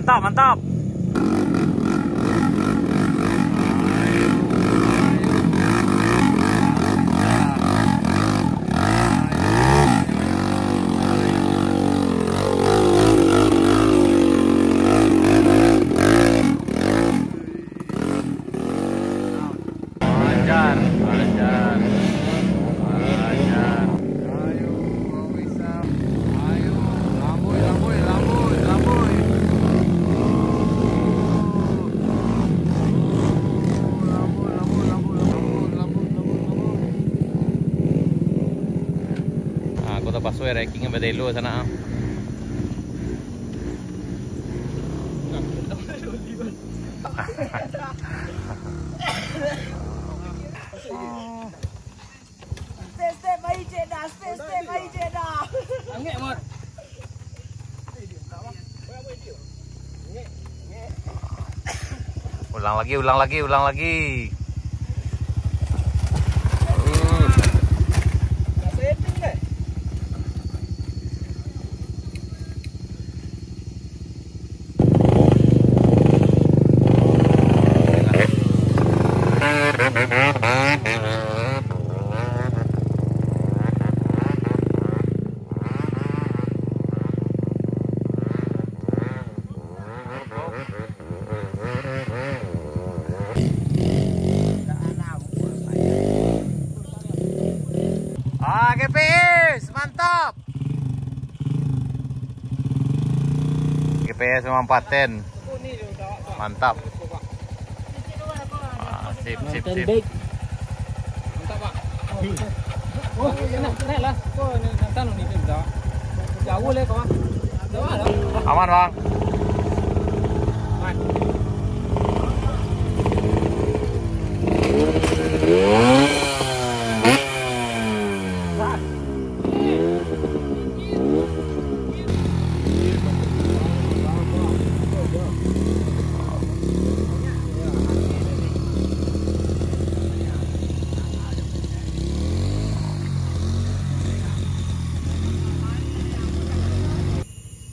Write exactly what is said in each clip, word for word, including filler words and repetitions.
Mantap, mantap. Ajar, ajar, ajar. Ayo, Bang Wisam. Ayo, lambuik, lambuik, lambuik, lambuik. Lambuik, lambuik, lambuik, lambuik, lambuik, lambuik, lambuik. Ah, kota Paso ya, ranking yang batelo sana, ah. Step, step, baik, cek dah. Step, step, baik, cek dah. Angek, Mat. Ulang lagi, ulang lagi, ulang lagi. Ah, G P S, mantap. G P S memang paten. Mantap. Ah, sip, sip, sip. Mantap, Pak. Oh, enak, enak lah. Oh, ini santan ni, kita. Jauh lah, kawan. Jauh lah. Aman, Bang. Aman.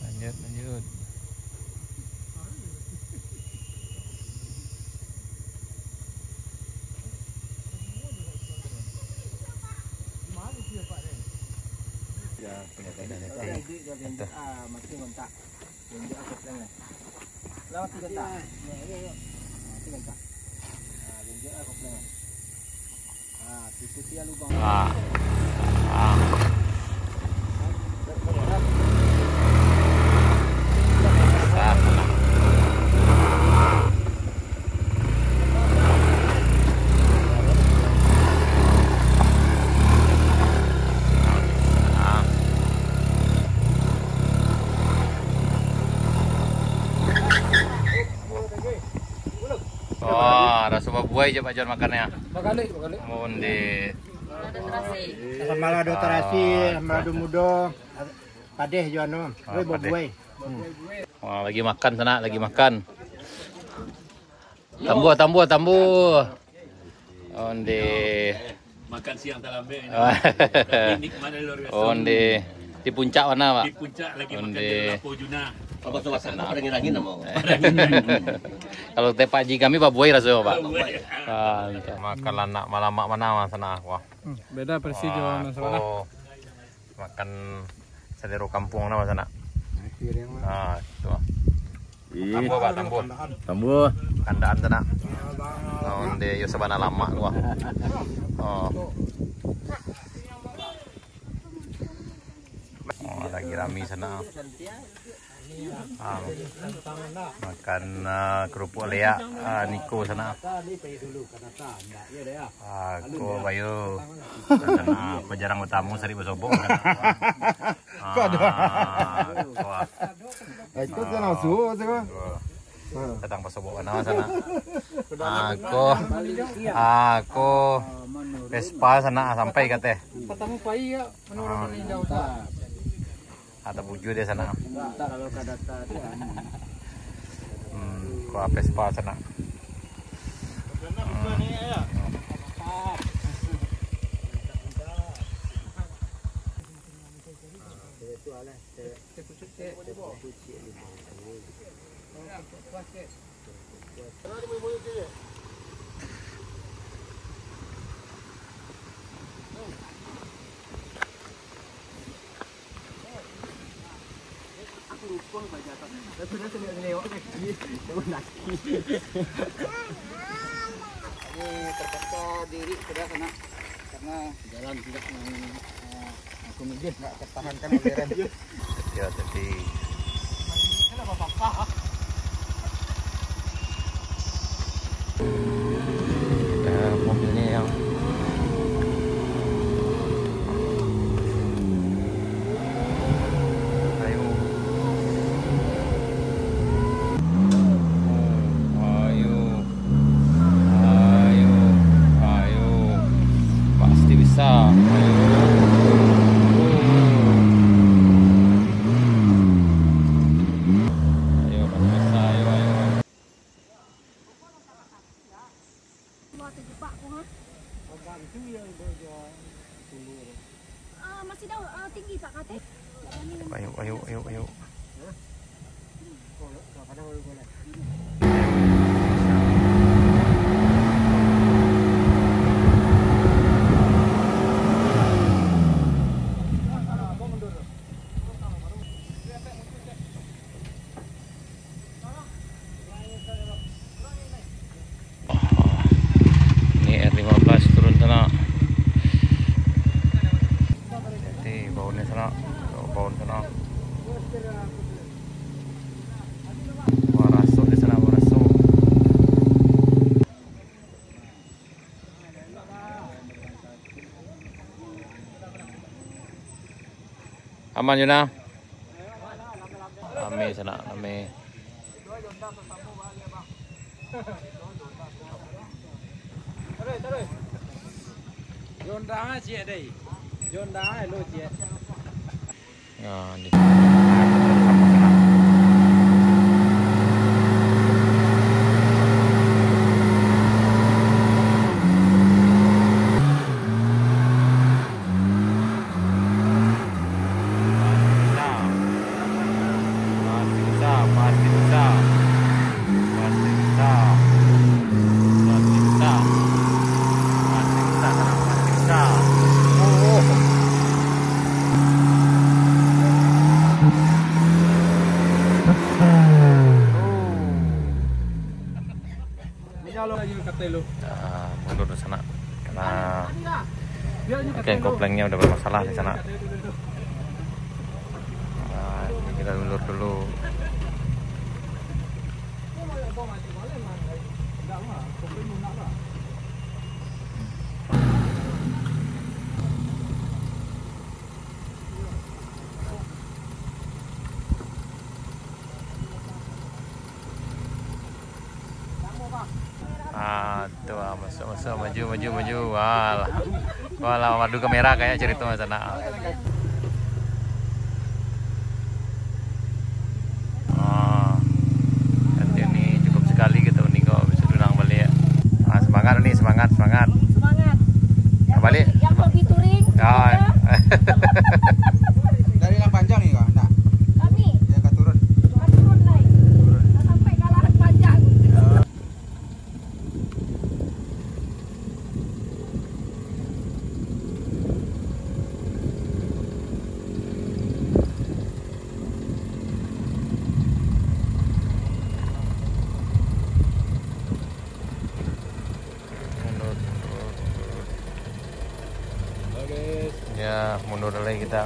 Lanjut, lanjut. Ya, sudah. Itu. Ah, mati kontak. Tunjuk aku plan lah. Lah, mati kontak. Mati kontak. Ah, tunjuk aku plan lah. Ah, ikuti lubang. Ah. Ah. Wah, raso babuai je Pak Jon makannyo. Bakalik, bakalik. Onde. Sambal lado tarasi, sambal lado mudo, padeh jo anu. Ah, woi, padeh. Babuai. Wah, lagi makan sanak, lagi makan. Tambuah, tambuah, tambuah. Onde. Makan siang talambek ini. Tapi nikmatnya luar biasa. Onde. Di puncak mana, Pak? Di puncak lagi makan. Onde. Di Lapo Juna. Kalau suasana, padang angin nama. Kalau teh Pak Haji kami babuai raso, Pak. Babuai. Ah, makan lanak malamak mana, Mas, sanak? Wah. Hmm, beda persis jo. Wah, nan sabalah. Makan salero kampuang lah, Mas, sanak. Ah, tu. Ih. Tambuah, Pak, tambuah. Tambuah. Kandaan tu, nak. Onde, yo sabana lamak tu, ah. Oh. Oh, lagi rami sanak. Ah. Makan, ah, kerupuk leak, ah, Niko sanak. Ah, ko bayo. Sanak, ko jarang batamu, sarik basobok sanak. Kok ada? Ah, ko, ah. Itu kan langsung tu. Sadang basobok bana sanak. Ah, ko, ah, ko Vespa sanak sampai ka ateh. Pertama pai ya, menurun ini jauh. Ada bujur dia sanak. Hmm, ko Vespa sanak. Hmm. Ini terpaksa diri sudah sana karena jalan tidak mau, eh, aku mikir nggak tertahankan oleh rem. Ya, jadi kita mobilnya yang ayo. Ayo. Ayo. Ayo. Pasti bisa. Ayo. Ayo, pasti bisa. Ayo, ayo. Wah, terjebak aku, ha? Ah, masih jauh, ah, tinggi, Pak, kata. Ayo, ayo, ayo, ayo. Ini R lima belas turun sana. Hati-hati, baunya sana. Bau sana. Wah, rasuk di sana, wah, rasuk. Aman, Yuna? Rame sanak, rame. Jondang ciek deh. Jondang lo ciek. Ya, di Pasti bisa, pasti bisa. Pasti bisa. Pasti bisa. Pasti bisa, pasti bisa. Oh. Oh. Nah, mundur di sana. Karena mungkin koplengnya udah bermasalah di sana. Nah, ini kita mundur dulu. Ah, tu ah, masuk, masuk, maju, maju, maju. Walah. Walah, madu kamera kayak cerita masa nak. Ah, nanti ni cukup sekali kita ni kok bisa pulang balik. Ah, semangat ni, semangat, semangat. Semangat. Yang balik. Yang hobi touring, ya. Dari Lapanjang ni kok, nak? Kami. Ya, ka turun. Ka turun lai. Turun. Ka sampai ka Lapanjang. Ya. Mundur, mundur, mundur. Oke. Ya, mundur lagi kita.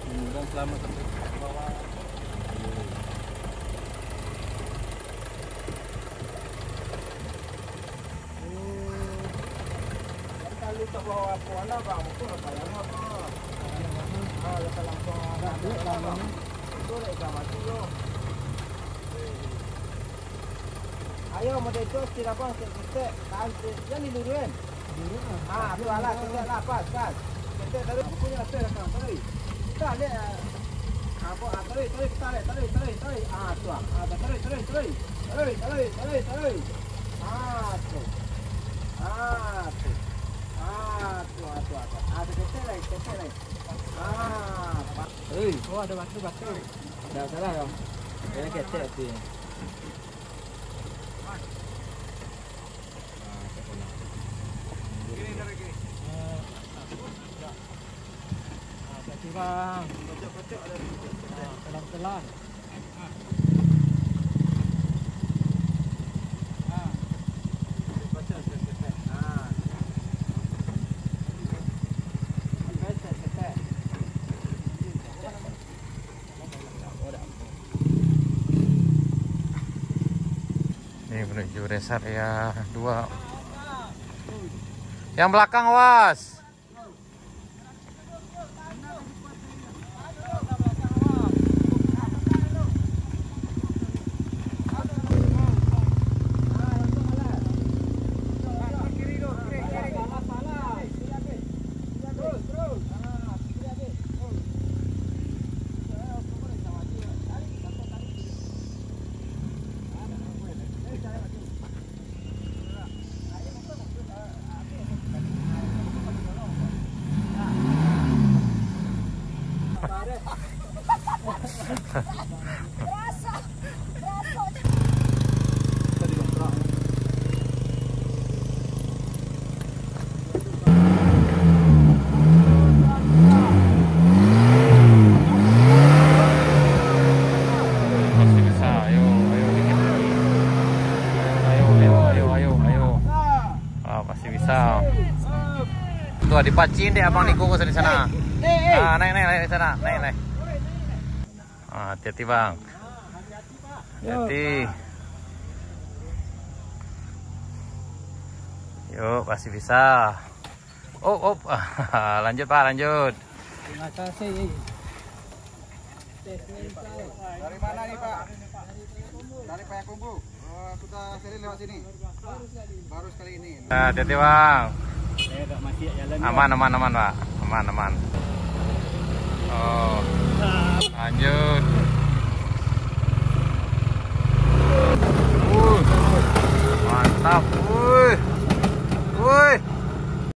Mudah-mudahan selamat sampai ke bawah. Kalau tak bawa apa-apa, bang, betul apa yang apa? Ah, letak langsung, ah, letak langsung. Itu lek ikan mati, yo. Ayo, model tu, stil abang, stil ketek, tahan, stil, yang di dulu, kan? Ah, tu alah, ketek lah, pas, pas. Ketek taruh, bukunya lah, taruh, taruh. Kita lihat, ah, apa, ah, taruh, taruh, kita lihat, taruh, taruh, taruh. Ah, tu, ah, ah, taruh, taruh, taruh. Taruh, taruh, taruh, taruh. Ah, tu. Ah, tu. Ah, tu, ah, tu, ah, tu. Ah, tu ketek lagi, ketek lagi. Ah, pa- Oi, oh, ada batu, batu. Dah salah, Bang. Dia ketek tu. Bang. Pelan-pelan. Ini menuju rest area dua. Yang belakang, awas. Masih bisa, ayo, ayo, dikit lagi. Ayo, ayo, ayo, ayo, ayo, ayo. Ah, masih bisa. Tuh, dipacin dek abang Niko ko di sana. Ah, naik, naik, naik di sana, naik, naik. Ah, hati-hati, Bang. Hati-hati. Yuk, masih bisa. Op, op. Lanjut, Pak, lanjut. Terima kasih. Dari mana nih, Pak? Dari Payakumbuh. Oh, sudah sering lewat sini? Baru sekali ini. Ah, hati-hati, Bang. Saya agak masih jalan. Aman, aman, aman, Pak. Aman, aman. Oh. Lanjut. Uh, mantap. Wih. Wih.